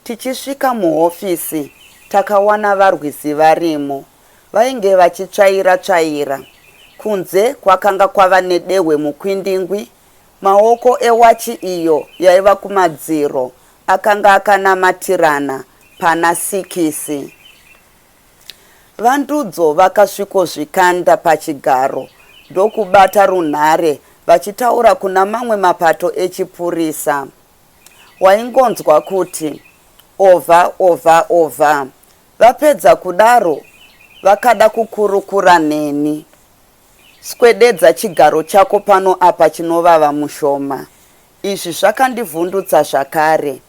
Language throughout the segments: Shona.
Tichisvika muhofisi takawana varwisi varimo. Vainge vachitsvaira tsvaira. Kunze kwakanga kwava nedehwe mukwindingwi. Maoko ewachi iyo yaiva kumadziro akanga akanamatirana pana sikisi. VaNdudzo vakasvikozvikanda pachigaro ndokubata runhare vachitaura kuna mamwe mapato echipurisa. Waingonzwa kuti ovha ovha ovha. Vapedza kudaro vakada kukurukura neni. Swededza chigaro chako pano apa chinovava mushoma. Izvi zvakandivhundutsa zvakare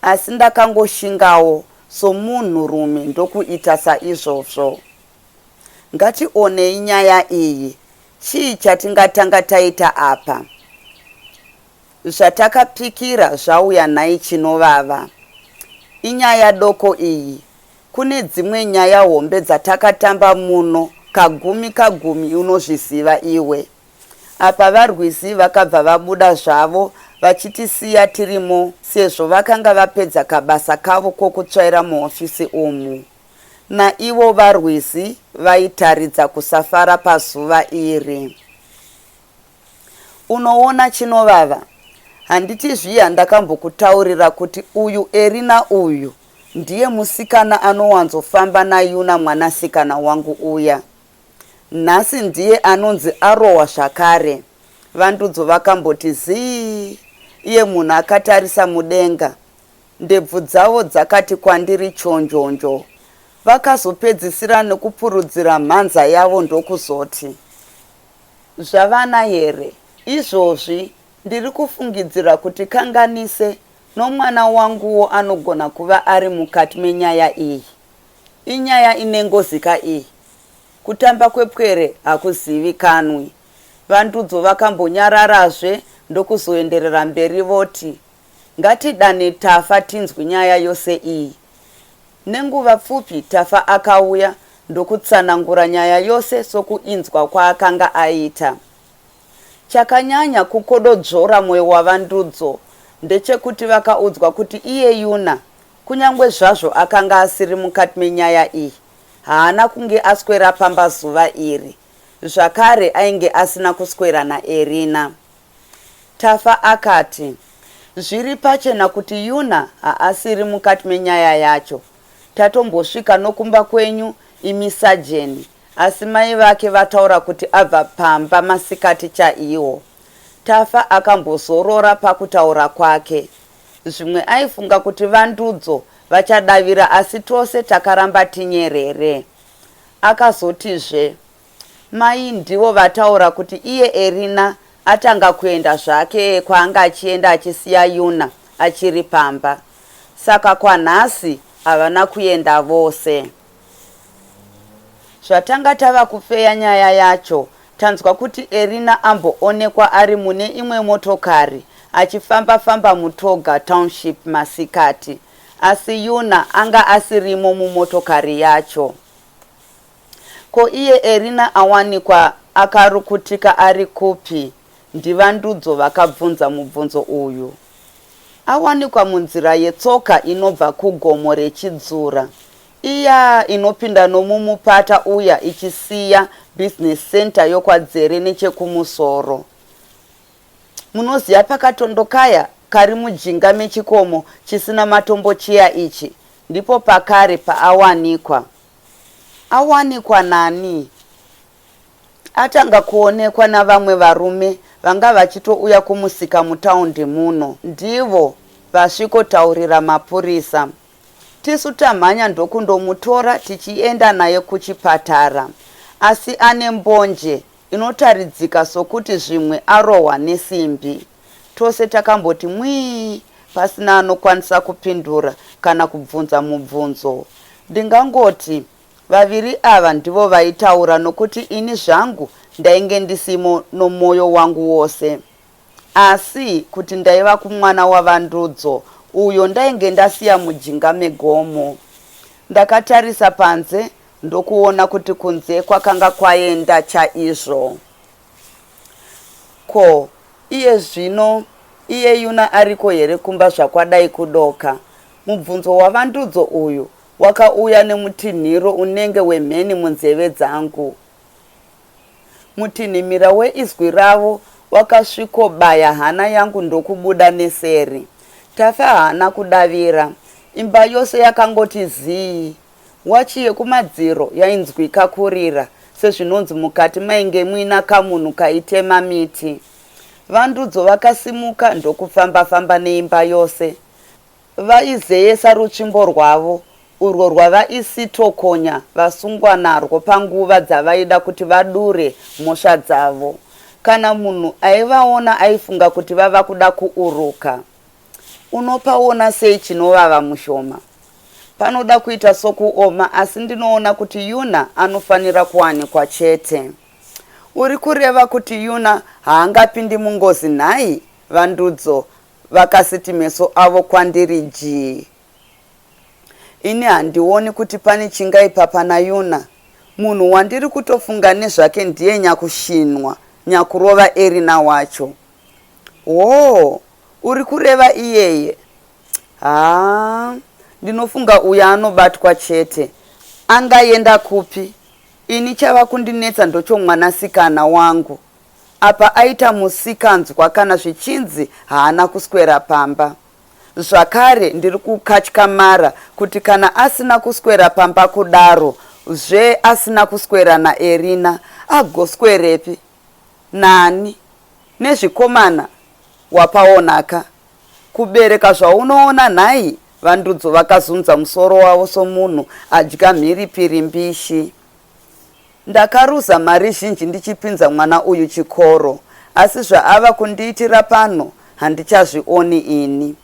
asi ndakangoshingawo somunhurume ndokuita saizvozvo. Ngationei nyaya iyi, chii chatingatanga taita apa? Zvatakapikira zvauya nhai chinovava. Inyaya doko iyi. Kune dzimwe nyaya hombe dzatakatamba muno kagumi kagumi unozviziva iwe. Apa varwizi vakabva vabuda zvavo vachitisiya tirimo sezvo vakanga vapedza kabasa kavo kokutsvaira muhofisi umu. Naivo varwizi vaitaridza kusafara pazuva iri. Unoona chinovava? Handiti zviya ndakambokutaurira kuti uyu Erina uyu ndiye musikana anowanzofamba naYuna mwanasikana wangu uya. Nhasi ndiye anonzi arohwa zvakare. VaNdudzo vakamboti zii iye munhu akatarisa mudenga. Ndebvu dzavo dzakati kwandiri chonjonjo. Vakazopedzisira nekupurudzira mhanza yavo ndokuzoti. Zvavana here izvozvi ndiri kufungidzira kuti kanganise nomwana wanguwo anogona kuva ari mukati menyaya iyi. Inyaya inengozi ka iyi. Kutamba kwepwere hakuzivikanwi. VaNdudzo vakambonyararazve ndokuzoenderera mberi voti, Ngatidane Tafa tinzwe nyaya yose iyi. Nenguva pfupi Tafa akauya ndokutsanangura nyaya yose sokuinzwa kwaakanga aita. Chakanyanya kukododzvora moyo waVaNdudzo ndechekuti vakaudzwa kuti iye Yuna, kunyange zvazvo akanga asiri mukati menyaya iyi, haana kunge aswera pamba zuva iri. Zvakare ainge asina kuswera naErina. Tafa akati, Zviri pachena kuti Yuna haasiri mukati menyaya yacho. Tatombosvika nokumba kwenyu imi sajeni asi mai vake vataura kuti abva pamba masikati chaiwo. Tafa akambozorora pakutaura kwake. Zvimwe aifunga kuti VaNdudzo vachadavira asi tose takaramba tinyerere. Akazotizve, Mai ndivo vataura kuti iye Erina atanga kuenda zvake kwaanga achienda achisiya Yuna achiri pamba. Saka kwanhasi havana kuenda vose. Zvatanga tava kufeya nyaya yacho tanzwa kuti Erina amboonekwa ari mune imwe motokari achifamba famba muToga Township masikati asi Yuna anga asirimo mumotokari yacho. Ko iye Erina awanikwa akarukutika ari kupi? NdiVaNdudzo vakabvunza mubvunzo uyu. Awanikwa munzira yetsoka inobva kugomo reChidzura, iya inopinda nomumupata uya ichisiya Business Centre yokwaDzere nechekumusoro. Munoziva pakatondo kaya kari mujinga mechikomo chisina matombo chiya ichi, ndipo pakare paawanikwa. Awanikwa nani? Atanga kuonekwa navamwe varume vanga vachitouya kumusika mutaundi muno. Ndivo vasvikotaurira mapurisa. Tisu tamhanya ndokundomutora tichienda naye kuchipatara. Asi ane mbonje inotaridzika sokuti zvimwe arohwa nesimbi. Tose takamboti mwii pasina anokwanisa kupindura kana kubvunza mubvunzo. Ndingangoti vaviri ava ndivo vaitaura nokuti ini zvangu ndainge ndisimo nomwoyo wangu wose. Asi kuti ndaiva kumwana waVaNdudzo uyo ndainge ndasiya mujinga megomo. Ndakatarisa panze ndokuona kuti kunze kwakanga kwaenda chaizvo. Ko, iye zvino iye Yuna ariko here kumba zvakwadai kudoka? Mubvunzo waVandudzo uyu wakauya nemutinhiro unenge wemheni munzeve dzangu. Mutinhimira weizwi ravo wakasvikobaya hana yangu ndokubuda neseri. Tafa haana kudavira. Imba yose yakangoti zii. Wachi yekumadziro yainzwika kurira sezvinonzi mukati mainge muina kamunhu kaitema miti. Vandudzo vakasimuka ndokufamba-famba neimba yose. Vaizeyesa rutsvimbo rwavo, urwo rwavaisitokonya vasungwa narwo panguva dzavaida kuti vadure mhosva dzavo. Kana munhu aivaona aifunga kuti vava kuda kuuruka. Unopaona sei chinovava mushoma? Panoda kuita sokuoma asi ndinoona kuti Yuna anofanira kuwanikwa chete. Uri kureva kuti Yuna haangapindi mungozi nhai? Vandudzo vakasiti meso avo kwandiri jii. Ini handioni kuti pane chingaipa pana Yuna. Munhu wandiri kutofunga nezvake ndiye nyakushinwa, nyakurova Erina wacho. Hoo, uri kureva iyeye? Haa, ndinofunga uya anobatwa chete. Angaenda kupi? Ini chava kundinetsa ndochomwanasikana wangu. Apa aita musikanzwa kana zvichinzi haana kuswera pamba. Zvakare ndiri kukatyamara kuti kana asina kuswera pamba kudaro zve asina kuswera naErina agoswerepi? Nani? Nezvikomana? Wapaonaka? Kubereka zvaunoona nhai? VaNdudzo vakazunza musoro wavo somunhu adya mhiripiri mbishi. Ndakaruza mari zhinji ndichipinza mwana uyu chikoro asi zvaava kundiitira pano handichazvioni ini.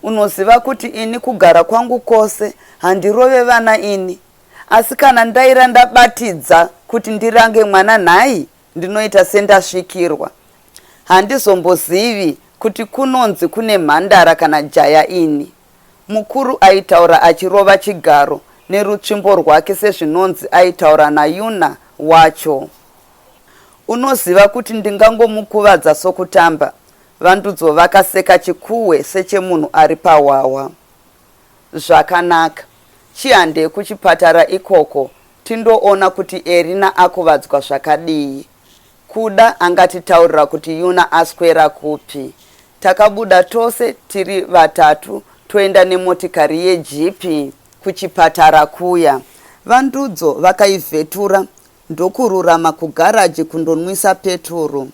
Unoziva kuti ini kugara kwangu kwose handirove vana ini asi kana ndaira ndabatidza kuti ndirange mwana nhai ndinoita sendasvikirwa. Handizombozivi kuti kunonzi kune mhandara kana jaya ini. Mukuru aitaura achirova chigaro nerutsvimbo rwake sezvinonzi aitaura naYuna wacho. Unoziva kuti ndingangomukuvadza sokutamba? VaNdudzo vakaseka chikuhwe sechemunhu ari pahwahwa. Zvakanaka. Chihandei kuchipatara ikoko tindoona kuti Erina akuvadzwa zvakadii. Kuda angatitaurira kuti Yuna aswera kupi. Takabuda tose tiri vatatu toenda nemotikari yejipi kuchipatara kuya. VaNdudzo vakaivhetura ndokururama kugaraji kundonwisa peturu.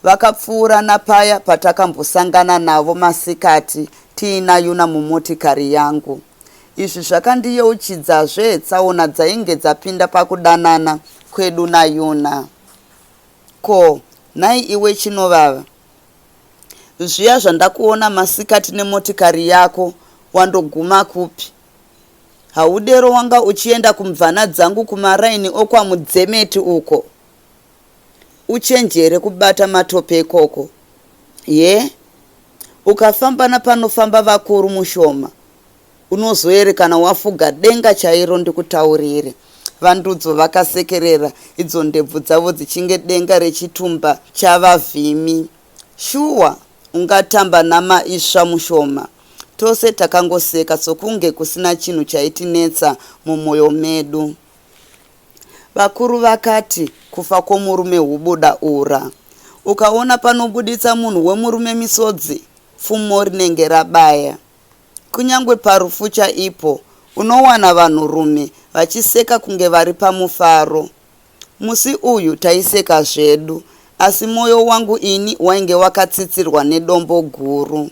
Vakapfuura napaya patakambosangana navo masikati tiina Yuna mumotikari yangu. Izvi zvakandiyeuchidzazve tsaona dzainge dzapinda pakudanana kwedu naYuna. Ko, nhai iwe Chinovava? Zviya zvandakuona masikati nemotikari yako wandoguma kupi? Haudero wanga uchienda kumvana dzangu kumaraini okwaMudzemeti uko? Uchenjere kubata matope ikoko. Ye? Ukafamba napanofamba vakuru mushoma unozoerekana wafuga denga chairo ndikutaurire. VaNdudzo vakasekerera idzo ndebvu dzavo dzichinge denga rechitumba chavavhimi. Shuwa ungatamba namaisva mushoma? Tose takangoseka sokunge kusina chinhu chaitinetsa mumoyo medu. Vakuru vakati kufa kwomurume hubuda ura. Ukaona panobuditsa munhu wemurume misodzi, pfumo rinenge rabaya. Kunyangwe parufu chaipo unowana vanhurume vachiseka kunge vari pamufaro. Musi uyu taiseka zvedu asi moyo wangu ini wainge wakatsitsirwa nedombo guru.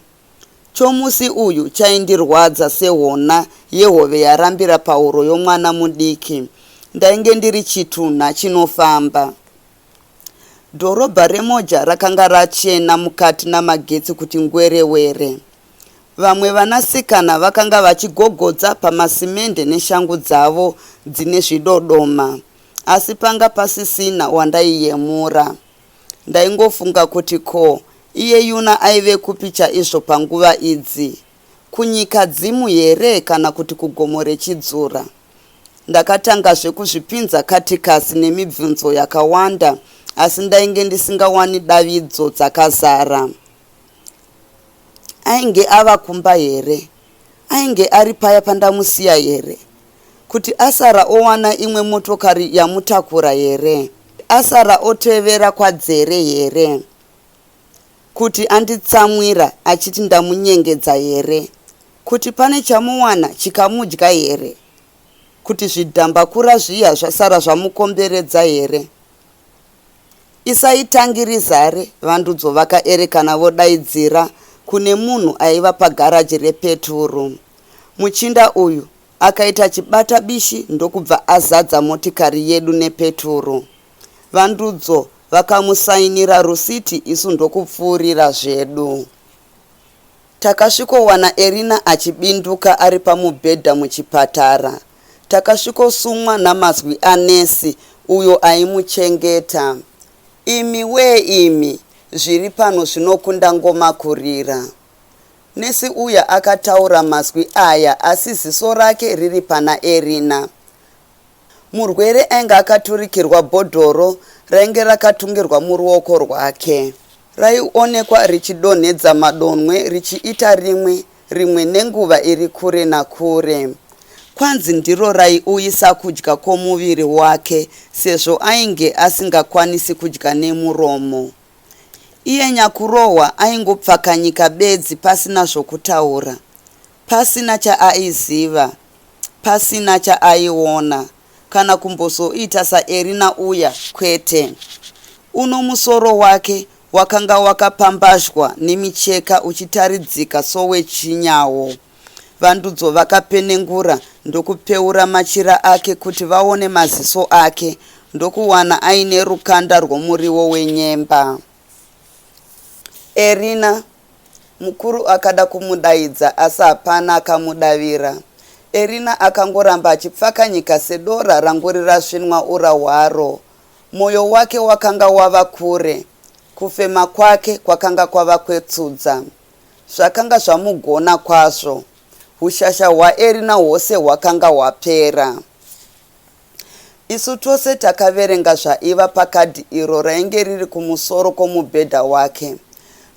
Chomusi uyu chaindirwadza sehona yehove yarambira pahuro yomwana mudiki. Ndainge ndiri chitunha chinofamba. Dhorobha reMoja rakanga rachena mukati namagetsi kuti ngwerewere. Vamwe vanasikana vakanga vachigogodza pamasimende neshangu dzavo dzine zvidodoma, asi panga pasisina wandaiyemura. Ndaingofunga kuti ko iye Yuna aive kupi chaizvo panguva idzi? Kunyika dzimu here kana kuti kugomo rechidzura? Ndakatangazve kuzvipinza katikasi nemibvunzo yakawanda asi ndainge ndisingawani davidzo dzakazara. Ainge ava kumba here? Ainge ari paya pandamusiya here? Kuti asara owana imwe motokari yamutakura here? Asara otevera kwaDzere here? Kuti anditsamwira achiti ndamunyengedza here? Kuti pane chamuwana chikamudya here? Kuti zvidhambakura zviya zvasara zvamukomberedza here? Isai tangi rizare, Vandudzo vakaerekana vodaidzira kune munhu aiva pagaraji repeturu. Muchinda uyu akaita chibata bishi ndokubva azadza motikari yedu nepeturu. Vandudzo vakamusainira rusiti isu ndokupfuurira zvedu. Takasvikowana Erina achibinduka ari pamubhedha muchipatara. Takasvikosumwa namazwi anesi uyo aimuchengeta. Imi wee imi, zviri pano zvinokunda ngoma kurira. Nesi uya akataura mazwi aya asi ziso rake riri pana Erina. Murwere ainge akaturikirwa bhodhoro rainge rakatungirwa muruoko rwake. Raionekwa richidonhedza madonhwe richiita rimwe rimwe nenguva iri kure nakure. Kwanzi ndiro raiuyisa kudya kwomuviri wake sezvo ainge asingakwanisi kudya nemuromo. Iye nyakurohwa aingopfakanyika bedzi pasina zvokutaura, pasina chaaiziva. Pasina chaaiona, kana kumbozoita saErina uya, kwete. Uno musoro wake wakanga wakapambazhwa nemicheka uchitaridzika sowechinyawo. Vandudzo vakapenengura ndokupeura machira ake kuti vaone maziso ake, ndokuwana aine rukanda rwomuriwo wenyemba. Erina! Mukuru akada kumudaidza asi hapana akamudavira. Erina akangoramba achipfakanyika sedora ranguri rasvinwa ura hwaro. Moyo wake wakanga wava kure. Kufema kwake kwakanga kwava kwetsudza. Zvakanga zvamugona kwazvo. Hushasha hwaErina hwose hwakanga hwapera. Isu tose takaverenga zvaiva pakadhi iro rainge riri kumusoro kwomubhedha wake.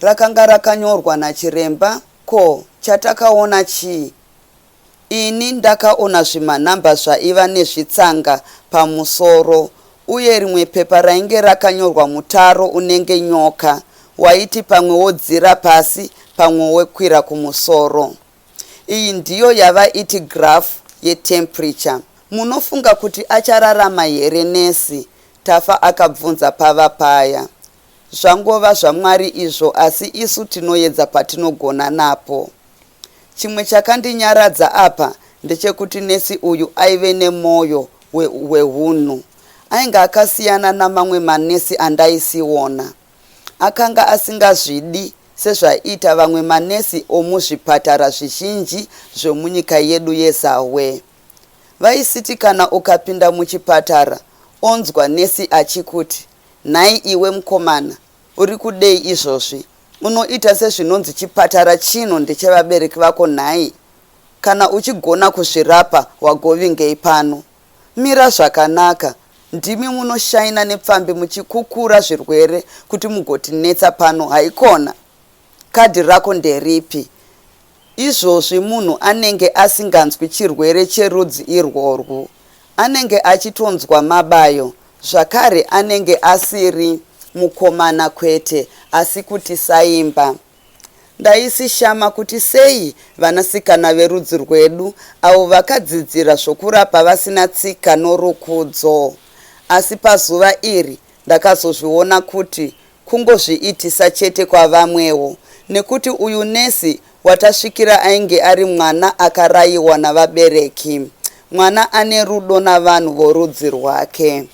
Rakanga rakanyorwa nachiremba. Ko, chatakaona chii? Ini ndakaona zvimanhamba zvaiva nezvitsanga pamusoro uye rimwe pepa rainge rakanyorwa mutaro unenge nyoka waiti pamwe wodzira pasi pamwe wokwira kumusoro. Iyi ndiyo yavaiti graph yetemperature. Munofunga kuti achararama here nesi? Tafa akabvunza pava paya. Zvangova zvaMwari izvo asi isu tinoedza patinogona napo. Chimwe chakandinyaradza apa ndechekuti nesi uyu aive nemoyo wehunhu. Ainge akasiyana namamwe manesi andaisiona. Akanga asingazvidi sezvaiita vamwe manesi omuzvipatara zvizhinji zvomunyika yedu yeZahwe. Vaisiti kana ukapinda muchipatara onzwa nesi achikuti, Nhai iwe mukomana, uri kudei izvozvi? Unoita sezvinonzi chipatara chino ndechevabereki vako nhai? Kana uchigona kuzvirapa wagovingei pano? Mira zvakanaka. Ndimi munoshaina nepfambi muchikukura zvirwere kuti mugotinetsa pano haikona? Kadhi rako nderipi? Izvozvi munhu anenge asinganzwi chirwere cherudzi irworwu. Anenge achitonzwa mabayo zvakare anenge asiri mukomana kwete asi kuti saimba. Ndaisishama kuti sei vanasikana verudzi rwedu avo vakadzidzira zvokurapa vasina tsika norukudzo. Asi pazuva iri ndakazozviona kuti kungozviitisa chete kwavamwewo nekuti uyu nesi watasvikira ainge ari mwana akarayiwa navabereki, mwana ane rudo navanhu vorudzi rwake.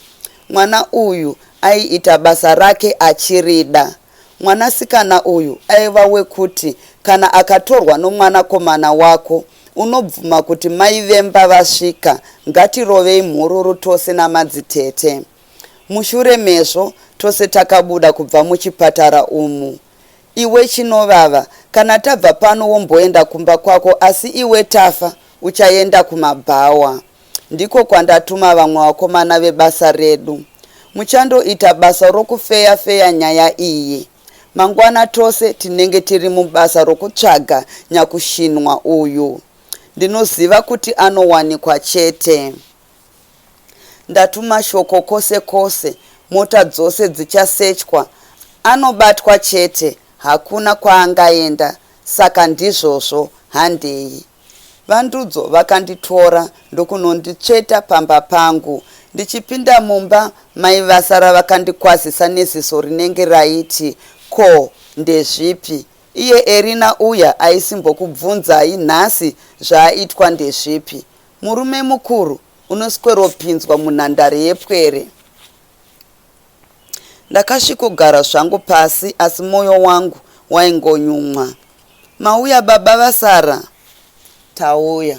Mwana uyu aiita basa rake achirida. Mwanasikana uyu aiva wekuti kana akatorwa nomwanakomana wako unobvuma kuti mai vemba vasvika ngatirovei mhururu tose namadzitete. Mushure mezvo tose takabuda kubva muchipatara umu. Iwe Chinovava kana tabva pano womboenda kumba kwako asi iwe Tafa uchaenda kumabhawa. Ndiko kwandatuma vamwe vakomana vebasa redu. Muchandoita basa rokufeya feya nyaya iyi. Mangwana tose tinenge tiri mubasa rokutsvaga nyakushinwa uyu. Ndinoziva kuti anowanikwa chete. Ndatuma shoko kose kose, mota dzose dzichasechwa. Anobatwa chete, hakuna kwaangaenda. Saka ndizvozvo, handei. VaNdudzo vakanditora ndokunonditsveta pamba pangu. Ndichipinda mumba mai vasara vakandikwazisa neziso rinenge raiti ko ndezvipi? Iye Erina uya aisimbokubvunzai nhasi zvaaitwa ndezvipi? Murume mukuru unosweropinzwa munhandare yepwere. Ndakasvikogara zvangu pasi asi moyo wangu waingonyumwa. Mauya baba vaSara? Tauya.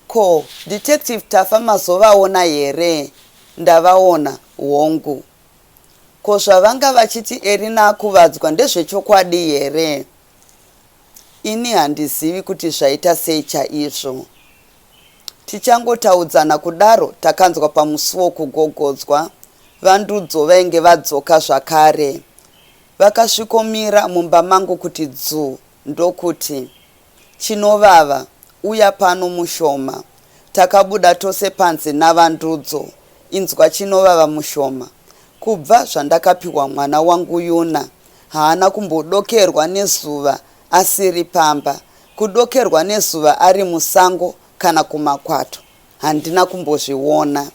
Ko, Detective Tafa mazovaona here? Ndavaona, hongu. Ko zvavanga vachiti Erina akuvadzwa ndezvechokwadi here? Ini handizivi kuti zvaita sei chaizvo. Tichangotaudzana kudaro takanzwa pamusuwo kugogodzwa. VaNdudzo vainge vadzoka zvakare. Vakasvikomira mumba mangu kuti dzuu ndokuti, Chinovava, uya pano mushoma. Takabuda tose panze naVaNdudzo. Inzwa Chinovava mushoma. Kubva zvandakapiwa mwana wangu Yuna, haana kumbodokerwa nezuva asiri pamba. Kudokerwa nezuva ari musango kana kumakwato handina kumbozviona.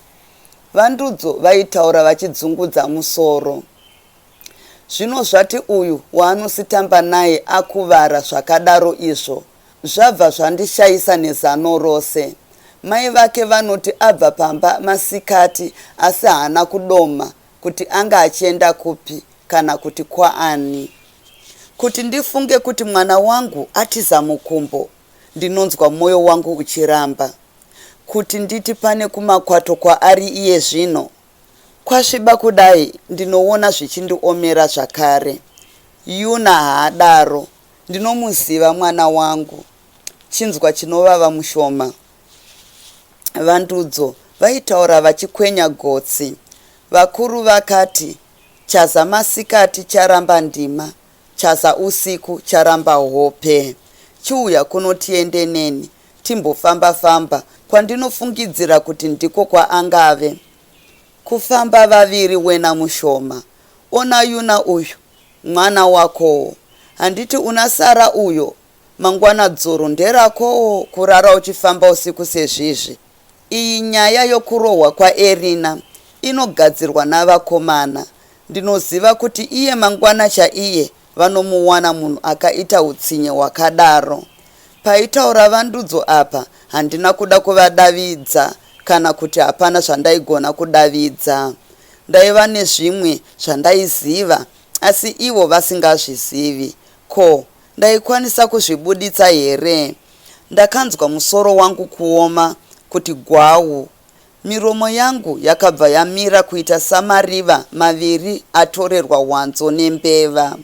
VaNdudzo vaitaura vachidzungudza musoro. Zvino zvati uyu waanositamba naye akuvara zvakadaro izvo zvabva zvandishaisa nezano rose. Mai vake vanoti abva pamba masikati asi haana kudoma kuti anga achienda kupi kana kuti kwaani. Kuti ndifunge kuti mwana wangu atiza mukumbo ndinonzwa moyo wangu uchiramba. Kuti nditi pane kumakwato kwaari iye zvino kwasviba kudai ndinoona zvichindiomera zvakare. Yuna haadaro ndinomuziva mwana wangu. Chinzwa chinovava mushoma. VaNdudzo vaitaura vachikwenya gotsi. Vakuru vakati chaza masikati charamba ndima, chaza usiku charamba hope. Chiuya kuno tiende neni timbofamba famba kwandinofungidzira kuti ndiko kwaangave. Kufamba vaviri wena mushoma. Ona Yuna uyu, mwana wakowo. Handiti una Sara uyo Mangwana dzoro nderakowo kurara uchifamba usiku sezvizvi. Iyi nyaya yokurohwa kwaErina inogadzirwa navakomana. Ndinoziva kuti iye mangwana chaiye vanomuwana munhu akaita utsinye hwakadaro. Paitaura Vandudzo apa handina kuda kuvadavidza kana kuti hapana zvandaigona kudavidza. Ndaiva nezvimwe zvandaiziva asi ivo vasingazvizivi. Ko Ndaikwanisa kuzvibuditsa here? Ndakanzwa musoro wangu kuoma kuti gwawu. Miromo yangu yakabva yamira kuita samariva maviri atorerwa hwanzo nembeva.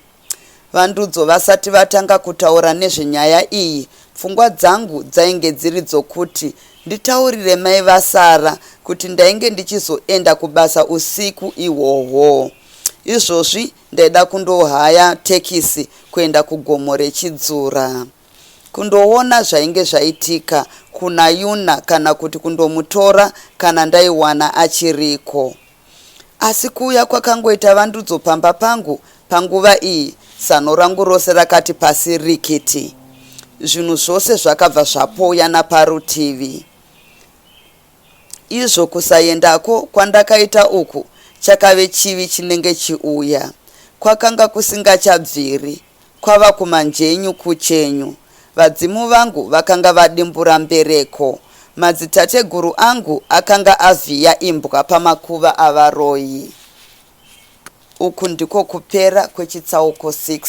VaNdudzo vasati vatanga kutaura nezvenyaya iyi, pfungwa dzangu dzainge dziri dzokuti nditaurire mai vaSara kuti ndainge ndichizoenda kubasa usiku ihwohwo. Izvozvi Ndaida kundohaya tekisi kuenda kugomo reChidzura kundoona zvainge zvaitika kuna Yuna kana kuti kundomutora kana ndaiwana achiriko. Asi kuuya kwakangoita Vandudzo pamba pangu panguva iyi zano rangu rose rakati pasi rikiti. Zvinhu zvose zvakabva zvapoya naparutivi. Izvo kusaendako kwandakaita uku chakave chivi chinenge chiuya. Kwakanga kusingachabviri, kwava kumanjenyu kuchenyu. Vadzimu vangu vakanga vadimbura mbereko. Madzitateguru angu akanga avhiya imbwa pamakuva avaroyi. Uku ndiko kupera kwechitsauko 6.